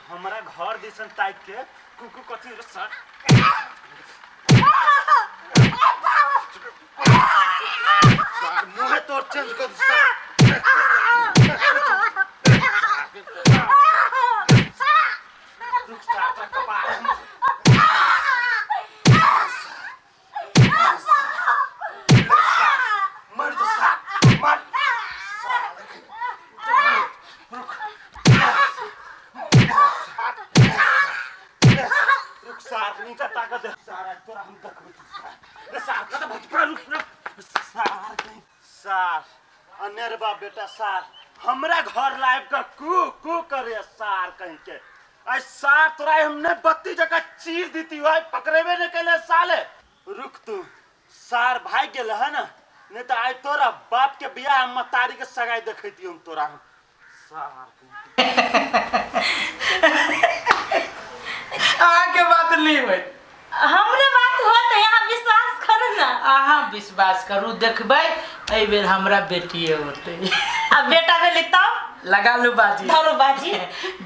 हमरा घर दिसन ताकि के कुकु कथी रे सर सार मुँह तोर चेंज कर सार रुक सार तोरा कपार मर जो सार मर रुक रुक सार नीचा ताकत दे सार आज तोरा हम देखबै रे सार कत भटका रुक रुक सार कहीं सार अनेर बा बेटा सार हमरा घर लाइब के कू कू करे सार कहीं के आई सार तोरा हमने बत्ती जगह चीर दीती भाई पकड़ेबे नहीं कैले साले रुक तू सार भाग गेल है ना नहीं तो आई तोरा बाप के बियाह मतारी के सगाई देखैती हम तोरा हम सार अहाँके बात नहीं होत हमरे बात होत यहाँ विश्वास करू ना अहाँ विश्वास करू देखबै एहि बेर हमरा बेटिए होतै आ बेटा भेलै तब लगा लू बाजी धरू बाजी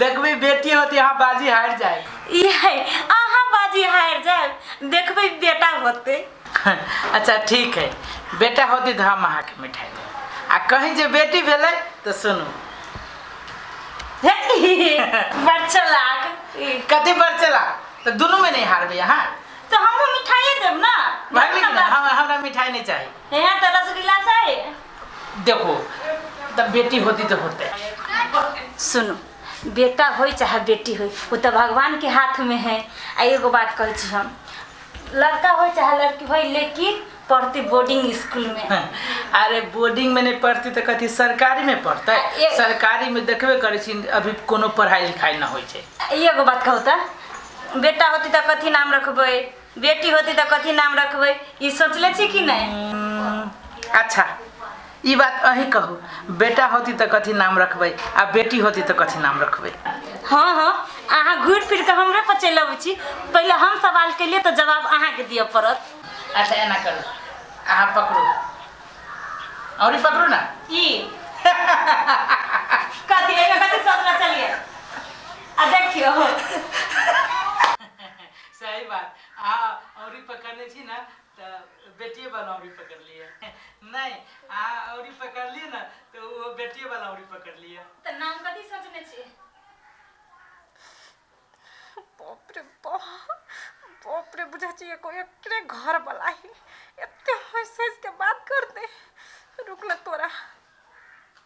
देखबै बेटी होती अहाँ बाजी हारि जाए ई है अहाँ बाजी हारि जायब देखबै बेटा होतै अच्छा ठीक है बेटा होती तऽ हम अहाँके मिठाई देब आ कहीं जे बेटी भेलै तऽ सुनू बड़ चलाक ई, कथी पर चला तऽ दुनूमे नहि हारबै अहाँ तऽ हमहूँ मिठाइए देब ना भागली कि नहि हमरा मिठाई नहि चाही यहाँ तऽ रसगुल्ला चाही देखो तब बेटी होती तो होते सुनू बेटा होय चाहे बेटी होय वो तऽ भगवान के हाथ में है आ एगो बात कहै छी हम लड़का होय चाहे लड़की होय लेकिन पढ़ती बोर्डिंग स्कूल में अरे बोर्डिंग में नहीं पढ़ती तो कथी सरकारी में पढ़ते सरकारी में देखबे करै छी अभी कोनो पढ़ाई लिखाई ना होइ छै एगो बात कहू तऽ बेटा होती तऽ कथी नाम रखबै बेटी होती तऽ कथी नाम रखबै ई सोचले छी कि नहि अच्छा ई बात अहीं कहू बेटा होती तऽ कथी नाम रखबै आ बेटी होती तऽ कथी नाम रखबै हाँ हाँ अहाँ घूरि फिर कऽ हमरे पर चलि अबै छी पहिले हम सवाल केलियै तऽ जवाब अहाँके दिअ पड़त अच्छा एना करू अहाँ पकड़ू और पकड़ू ना ई कथी एहिमे कथी सोचना चलिए आ देखियौ सही बात अहाँ औरी पकड़ने छी ना तऽ बेटिए वाला औरी पकड़ लिए नहीं अहाँ औरी पकड़ लिए ना तो वो बेटिए वाला औरी पकड़ लिए तऽ नाम कथी सोचने छी बाप रे बाप बाप रे बुझा छी एको एकरे घर वाला ही एते हंस हंस के बात करते रुक ना तोरा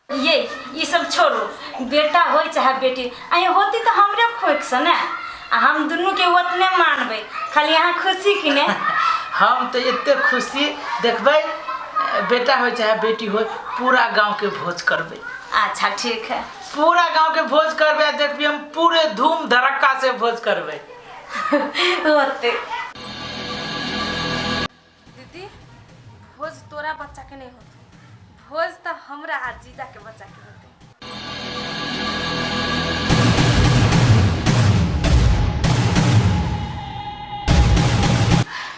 ये ई सब छोड़ू बेटा होय चाहे बेटी आ होती तऽ हमरे खोक से ने आ हम दुनू के ओतने मानबै खाली अहाँ खुशी कि ने हम तो एते खुशी देखबै बेटा हो चाहे बेटी हो पूरा गांव के भोज करबै अच्छा ठीक है पूरा गांव के भोज करबै आ देखबी हम पूरे धूम धड़क्का से भोज करबै होते दीदी भोज तोरा बच्चा के नहीं होते भोज तो हमरा आ जीजा के बच्चा के होते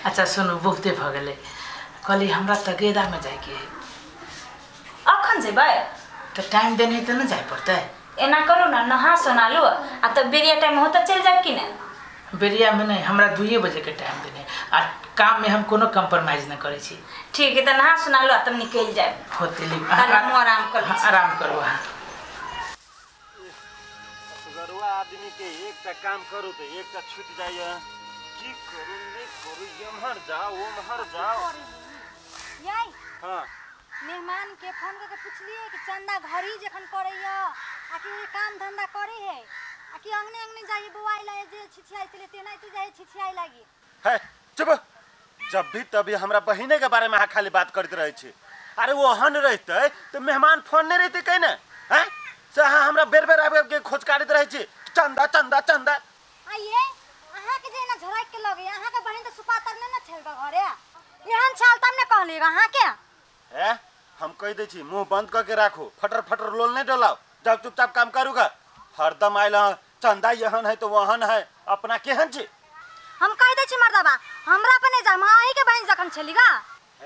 अच्छा सुनू बहुते भऽ गेलै कहली हमरा तगेदामे जाइके है अखन जेबै तऽ टाइम देने है तऽ ने जाय पड़तै एना करू ने नहा सोना लू आ तब बेरिया टाइम हो तऽ चलि जायब कि नहि बेरियामे नहि हमरा दुइए बजेके टाइम देने आ काममे हम कोनो कम्प्रोमाइज नहि करै छी ठीक है तऽ नहा सोना लू आ तब निकलि जायब होते ली कल हमहूँ आराम कर लै छी। आराम करू अहाँ असगरुआ आदमी के एकटा काम करू तऽ एकटा छूटि जाइए की करू नहि करू एम्हर जाउ ओम्हर जाउ याई हाँ मेहमान के फोन करके पुछलिए कि चंदा घरी जखन करैया आ कि ओ काम धंधा करे है आ कि अंगने अंगने जाइए बौआइ लागे जे छिछियाइ छलै तेनाहिते जाइ छिछियाइ लागी है चुप जब भी तभी हमरा बहिने के बारे में अहाँ खाली बात करैत रहै छी अरे वो ओहन रहितै तऽ मेहमान फोन नहि रहितै कै ने हैं से अहाँ हमरा बेर बेर आबि आबि के खोज काटैत रहै छी चंदा चंदा चंदा आइए अहाँके जे एना झोराइ के लगैया अहाँके बहिन तऽ सुपातर नहि ने छल घरे एहन छल तब ने कहलियै अहाँके ए हम कहि दै छी मुंह बंद कऽ के राखू फटर फटर लोल नहि डलाउ जाउ चुपचाप काम करू गा हरदम आयल हँ चंदा एहन है तऽ ओहन है अपना केहन छी हम कहि दै छी मर्दबा हमरा पर नहि जाम अहीँके बहिन जखन छली गा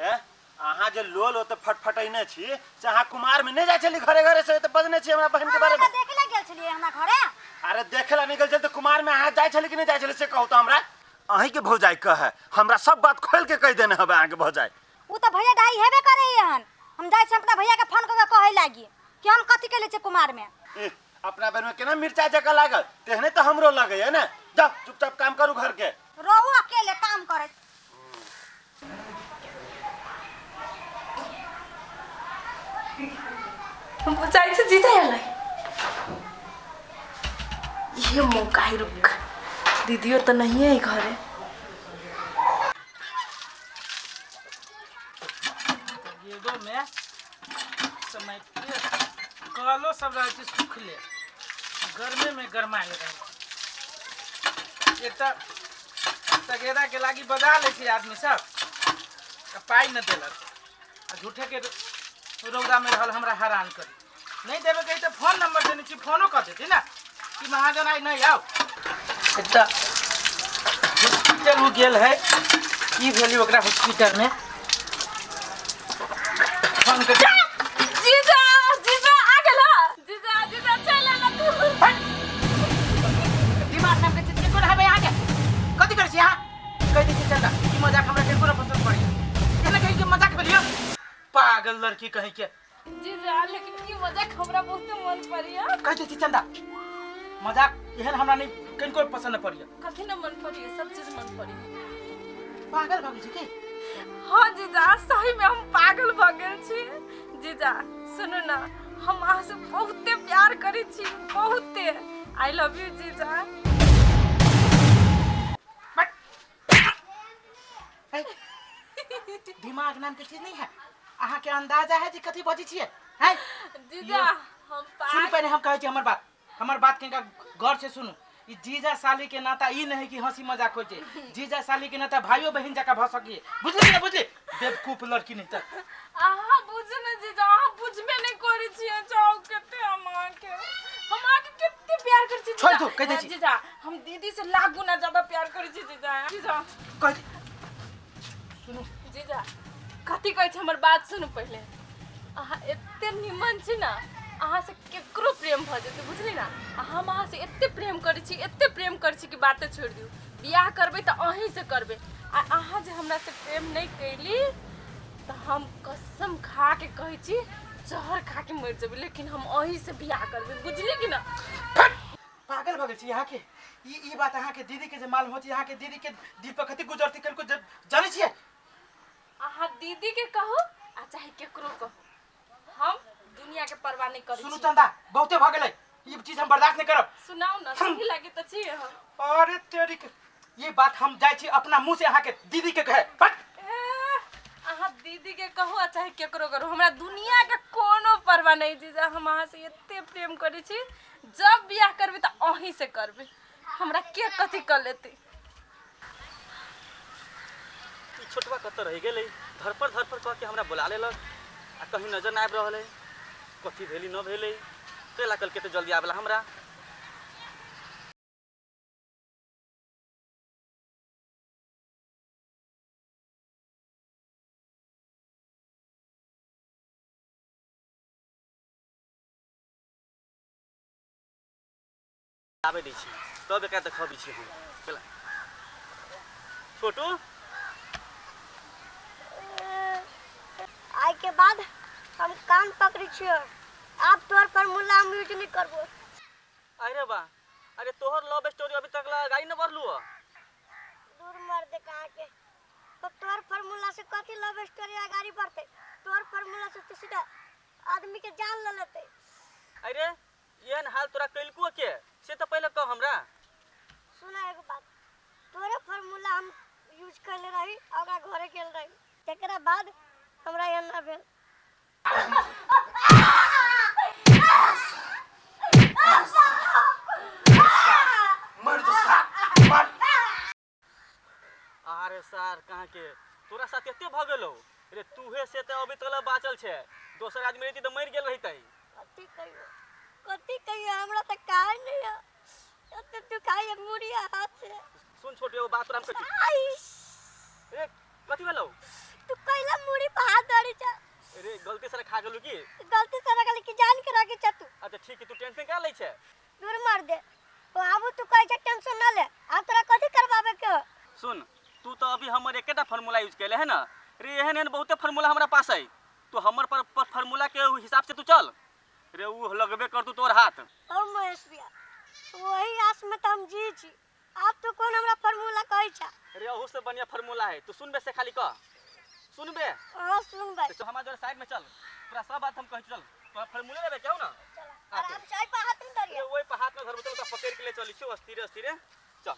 ए अहाँ जे लोल ओते फटफटैने छी से अहाँ कुमार में नहि जाइ छली घरे घरे से तऽ बजने छी हमरा बहिन के बारे में देखे ला गेल छलियै हमरा घरे अरे देखे ला निकल चल तो कुमार में अहाँ जाइ छली कि नहीं जाइ छली से कहू तो हमरा। अहीं के भौजाई कह है, हमरा सब बात खोल के कह देने हबे अहाँ के भौजाई। उ त भैया डाई हेबे करे हन। हम जाइ छी अपना भैया के फोन क के कहै लागी कि हम कथी केले छै कुमार में। एह, अपना बेर में केना मिर्चा जका लागल तेहने तो हमरो लगे है ना। जाओ चुपचाप काम करू घर के। रहू अकेले काम करे। बुझाइ छै जीजा एलै। ये मौका है, रुक दीदियो तो नहीं है घरे। एगो में समय के कलो सब रहै छै सुखले, गर्मे में गरमायल रहै छै। एक तऽ तगेदा के लागी बजा लै छै आदमी सब, आ पाइ न देलक, आ झूठे के रौदा में रहल हमरा हैरान करी। नहीं देवे कही तऽ फोन नंबर देने छी, फोनो कऽ देती ना कि महाजन आइ नहीं आओ। एक तऽ हॉस्पिटल उ गेल है, की भेली ओकरा हॉस्पिटल में फोन कर। जीजा जीजा आ गेला। जीजा जीजा चल आला तू। दिमाग नाम के चीज के कोन हबे यहाँ के कथी करै छी यहाँ? कहि दै छी चंदा ई मजाक हमरा कहियो न पसंद पड़ैया। एहन कहि के मजाक भेलियो पागल लड़की कहि के। जीजा लेकिन ई मजाक हमरा बहुत मन पड़िया। कहि दै छी चंदा मजाक एहन हमरा नहीं कनिको पसंद पड़ैया। कथी न मन पड़िया? सब चीज मन पड़िया। पागल भऽ गेल छी की? हाँ जीजा सही में हम पागल भऽ गेल छी। जीजा सुनू ना, हम अहाँ से बहुते प्यार करै छी, बहुते। I love you जीजा। दिमाग नाम के चीज नहीं है। अहाँ के अंदाजा है जे कथी बजै छियै हैं? जीजा हम सुनू पागल। पहले हम कहै छी हमर बात, हमर बात के गौर से सुनू। ई जीजा साली के नाता ई नहीं कि हंसी मजाक होइ छै। जीजा साली के नाता भाइयो बहिन जकाँ भऽ सकिए, बुझली कि ना बुझली? बेवकूफ लड़की नहीं तऽ। अहाँ बुझू ने जीजा, अहाँ बुझबे नहीं करै छियै। जाउ कते हम अहाँके, हम अहाँके कते प्यार करै छी। छोड़ि दू, कहि दै छी। जीजा हम दीदी से लाख गुना ज्यादा प्यार करै छी जीजा। जीजा कहि सुनू जीजा कथी कहै छै हमर बात सुनू पहिले। अहाँ एते निमन छी ना, अहाँ से केकरो प्रेम भऽ जेतै, बुझली ना? आ हम अहाँ से एते प्रेम करै छी, एते प्रेम करै छी कि बाते छोड़ि दियौ। बियाह करबै तऽ अहीं से करबै, आ अहाँ जे हमरा से प्रेम नहीं कैली तऽ हम कसम खा के कहै छी जहर खा के मरि जेबै, लेकिन हम अहीं से बियाह करबै, बुझली कि ना? पागल भऽ गेल छी अहाँके। ई बात अहाँके दीदी के जे मालूम होती, अहाँके दीदी के दिल पर कथी गुजरती कनिको जानै छियै? अहाँ दीदी के कहू आ चाहे केकरो कहू, हम दुनिया के परवाह नहीं करै सुनू छी। चंदा बहुते भऽ गेलै, ई चीज हम बर्दाश्त नहीं करब। सुनाउ ना, सही लागे तऽ छी हम। अरे तेरी के ये बात हम जाइ छी अपना मुंह से अहाँके दीदी के कहे। अहाँ दीदी के कहू आ चाहे केकरो करू, हमरा दुनिया के कोनो परवाह नहीं जीजा। हम अहाँ से एते प्रेम करै छी, जब बियाह करबै तऽ अहीं से करबै, हमरा के कथी कर लेतै। ई छोटवा कतऽ रहि गेलै? धरपर धरपर कह के हमरा बुला लेलक आ कहीं नजर नहि आबि रहल है। कथी भेली न भेलै तेला कल के तो जल्दी आबला हमरा। आबै दै छी तब एकरा देखबै छी हम। चला छोटू आइ के बाद हम कान पकड़ै छियै, आब तोहर फार्मूला हम यूज नहीं करबो। अरे बा, अरे तोहर लव स्टोरी अभी तक गाड़ी न बढ़लू है। दूर मर दे कहाँ के, तो तोहर फार्मूला से कथी लव स्टोरी आगाड़ी बढ़ते? तोहर फार्मूला से तो सीधा आदमी के जान ले लेते। अरे एहन हाल तोरा कैलको के से तो पहले कह हमरा। सुना एगो बात, तोरे फार्मूला हम यूज करले रही और ओकरा घरे गेल रही, तकरा बाद हमरा एहन ना भेल। मर जो सार, मर। अरे सार कहाँ के तोरा साथ एते भऽ गेलौ? अरे तूहे से तऽ अभी तक बाचल छै, दोसर आदमी रहितै तऽ मरि गेल रहितै। कथी कहियो, कथी कहियो, हमरा तऽ काज नहीं है, एते दुखाइए मुड़िया हाथ से। सुन छोटू एगो बात तोरा हम कहै छी। आइस। ए कथी भेलौ? तू कैला मुड़ी पर हाथ धरी छ? अरे गलती से खा गेलौ की? गलती से रखल कि जान के रखे छ तू? अच्छा ठीक है, तू टेंशन का लै छै? दूर मार दे, अभी हमर एकेटा फार्मूला यूज कैले है ना। रे एहन एहन बहुते फार्मूला हमरा पास है, तू हमर पर फार्मूला के हिसाब से तू चल। रे उ लगबे कर तू तोर हाथ। ओ महेश भैया, वही आस में तो हम जी छी। आप तो कौन हमरा फार्मूला कहै छा? रे अहू से बढ़िया फार्मूला है, तू सुनबे से खाली कह, सुनबे? हाँ सुनबै। तो हमारा जोरे साइड में चल, पूरा सब बात हम कहै छी, चल तोरा फार्मूला लेबे के हौ ना। आराम से पर हाथ नहीं रे धरिए। ओहि पर हाथ में धरबो, चल तो पकड़ के ले चली छियो, स्थिरे स्थिरे चल।